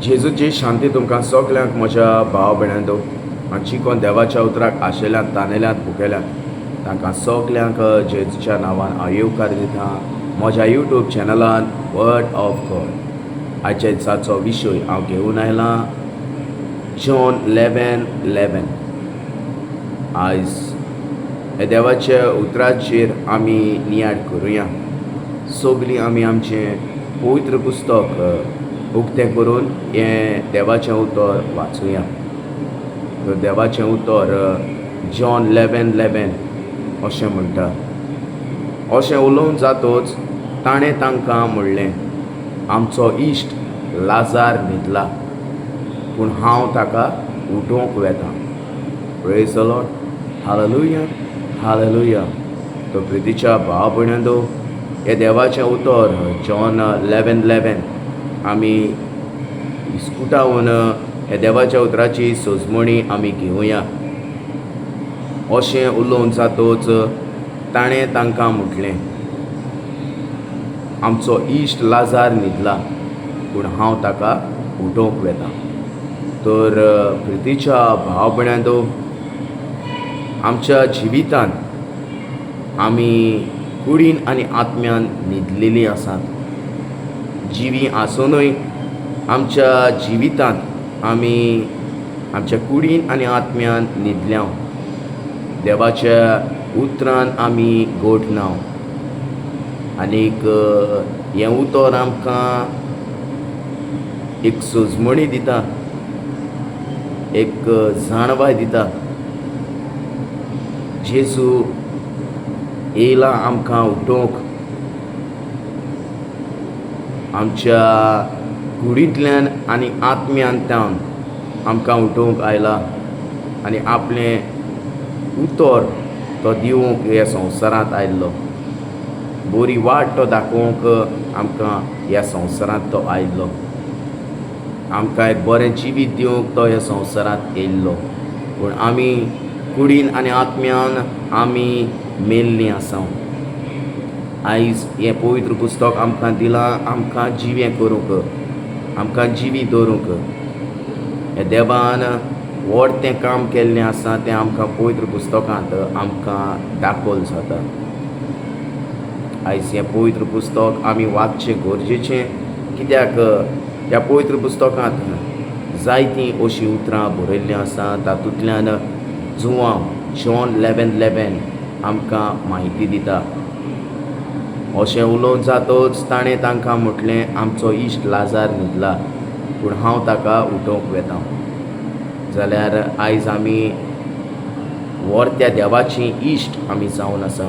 जेजूची शांती तुमकां सगल्यांक म्हज्या भाव भयणांनो आनी जी कोण देवाच्या उतराक आशेल्यात तानेल्यात भुकेल्यात तांकां सगल्यांक जेजूच्या नांवान हांव येवकार दिता म्हज्या युट्यूब चॅनलान वर्ड ऑफ गॉड. आयच्या दिसाचो विशय हांव घेवन आयलां जॉन 11:11. आयज ह्या देवाच्या उतराचेर आमी नियाळ करुया. सगलीं आमी आमचें पवित्र पुस्तक उक्तें करून हें देवाचें उतर वाचुया. तर देवाचें उतर जॉन 11:11 अशें म्हणटा, अशें उलोवन जातच ताणें तांकां म्हणलें, आमचो इश्ट लाजार न्हिदला, पूण हांव ताका उठोवंक वेतां. Praise the Lord, hallelujah, hallelujah. तर प्रितीच्या भाव भयणांनो, हें देवाचें उतर जॉन 11:11 आमी इस्कुटावन ह्या देवाच्या उतराची सजमणी आमी घेवया. अशें उलोवन जातच ताणें तांकां म्हटलें, आमचो इश्ट लाजार न्हिदला, पूण हांव ताका उठोवंक वेतां. तर प्रितीच्या भाव भयणांनो, आमच्या जिवितांत आमी कुडीन आनी आत्म्यान न्हिदलेलीं आसात. जिवी आसुनूय आमच्या जिवितांत आमी आमच्या कुडीन आनी आत्म्यान न्हिदल्या. देवाच्या उतरान आमी गोट ना. आनीक हें उतर आमकां एक सजमणी दिता, एक जाणवाय दिता. जेजू येयला आमकां उठोवंक, आमच्या कुडींतल्यान आनी आत्म्यांतल्यान आमकां उठोवंक आयला आनी आपलें उतर तो दिवंक ह्या संवसारांत आयल्लो. बरी वाट तो दाखोवंक आमकां ह्या संवसारांत तो आयल्लो. आमकां एक बरें जिवीत दिवंक तो ह्या संवसारांत येयल्लो, पूण आमी कुडीन आनी आत्म्यान आमी मेल्लीं आसा. आयज हें पवित्र पुस्तक आमकां दिलां आमकां जिवें करूंक, आमकां जिवी दवरूंक. हे देवान व्हड तें काम केल्लें आसा तें आमकां पवित्र पुस्तकांत आमकां दाखोवल जाता. आयज हें पवित्र पुस्तक आमी वाचचें गरजेचें, कित्याक ह्या पवित्र पुस्तकांत जायतीं अशीं उतरां बरयल्लीं आसा. तातूंतल्यान जुवांव जॉन 11:11 आमकां म्हायती दिता. अशें उलोवन जातच ताणें तांकां म्हटलें, आमचो इश्ट लाजार न्हिदला, पूण हांव ताका उठोवंक वेतां. जाल्यार आयज आमी व्हर त्या देवाची इश्ट आमी जावन आसा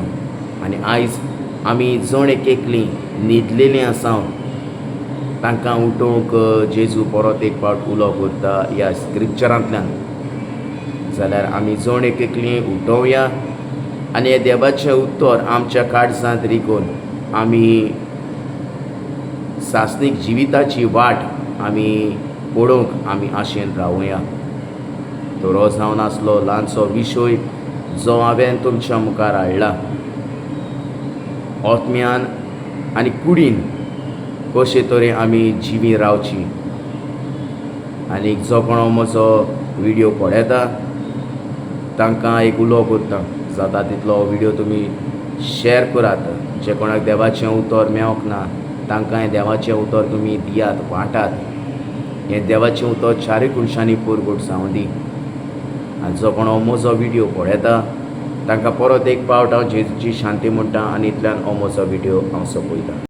आनी आयज आमी जण एक एकलीं न्हिदलेलीं आसा, तांकां उठोवंक जेजू परत एक फावट उलो करता ह्या स्क्रिप्चरांतल्यान. जाल्यार आमी जण एक एकलीं उठोवया आनी हें देवाचें उत्तर आमच्या काळजांत रिगोवन आमी सासणीक जिविताची वाट आमी पळोवंक आमी आशेन रावया. तर हो जावन आसलो ल्हानसो विशय जो हांवें तुमच्या मुखार हाडला, आत्म्यान आनी कुडीन कशे तरेन आमी जिवी रावची. आनी जो कोण म्हजो व्हिडियो पळयता तांकां एक उलो करता, जाता तितलो व्हिडियो तुमी शेर करात. जे कोणाक देवाचें उतर मेळोंक ना तांकां हें देवाचें उतर तुमी दियात, वांटात. हें देवाचें उतर चारूय कुनशांनी परगट जावं दी. आनी जो कोण हो म्हजो व्हिडियो पळयता तांकां परत एक फावट हांव जेजूची शांती म्हणटा आनी इतल्यान हो म्हजो व्हिडियो हांव सोंपयतां.